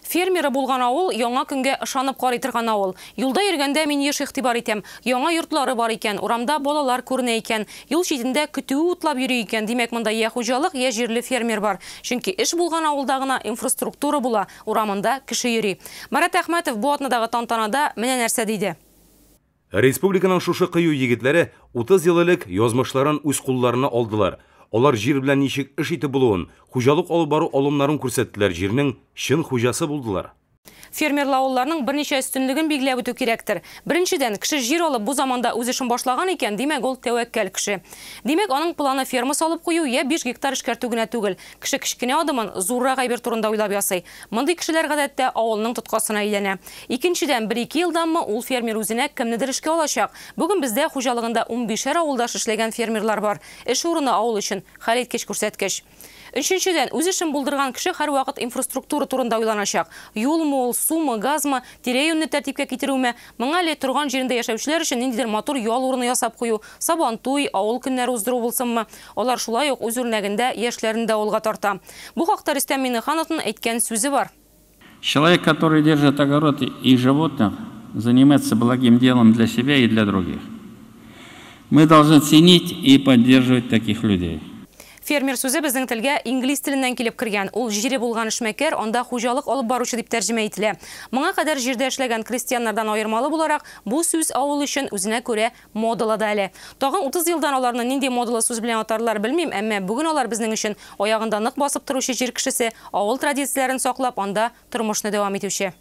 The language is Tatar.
Фермеры булган авыл яңа көнгә ышанып карый торган авыл. Юлда йөргәндә мин еш игътибар итәм. Яңа йортлары бар икән, урамда балалар күренә икән, юл читендә көтүе утлап йөри икән, димәк, монда я хуҗалык, я җирле фермер бар. Чөнки эш булган авылда гына инфраструктура була, урамында кеше йөри. Марат Әхмәтов бу атнадагы тантанада менә нәрсә диде. Республиканың шушы кыю егетләре 30 ел элек язмышларын үз кулларына алдылар. Алар җир белән ничек эш итеп булуын, хуҗалык алып бару алымнарын күрсәттеләр, җирнең чын хуҗасы булдылар. Фермерлы авылларның берничә өстенлеген билгеләп үтү кирәктер. Беренчедән, кеше җир алып бу заманда үз эшен башлаган икән, димәк, ул тәвәккәл кеше. Димәк, аның планы ферма салып кую я 5 гектар эшкәртү генә түгел. Кеше кечкенә адымын зуррак әйбер турында уйлап ясый. Мондый кешеләр гадәттә авылның тоткасына әйләнә. Икенчедән, бер-ике елданмы ул фермер үзенә кемнедер эшкә алачак. Бүген бездә хуҗалыгында унбишәр авылдаш эшләгән фермерлар бар. Эш урыны авыл өчен хәлиткеч күрсәткеч. Өченчедән, үз эшен булдырган кеше һәрвакыт инфраструктура турында уйланачак. Юлмы ул, сумы, газмы, тирә-юньне тәртипкә китерүме, моңа әле торган җирендә яшәүчеләр өчен ниндидер матур ял урыны ясап кую, Сабантуй, авыл көннәре уздыру булсынмы, алар шулай ук үз үрнәгендә яшьләрне дә авылга тарта. Бу хакта Рөстәм Миңнехановның әйткән сүзе бар. Человек, который держит огород и животных, занимается благим делом для себя и для других. Мы должны ценить и поддерживать таких людей. Фермер сүзе безнең телгә инглиз теленнән килеп кергән. Ул җире булган эшмәкәр, анда хуҗалык алып баручы дип тәрҗемә ителә. Моңа кадәр җирдә эшләгән крестьяннардан аермалы буларак, бу сүз авыл өчен үзенә күрә модалы да әле. Тагын 30 елдан аларны нинди модалы сүз белән атарлар белмим, әмма бүген алар безнең өчен аягында нык басып торучы җир кешесе, авыл традицияләрен саклап, анда тормышны дәвам итүче.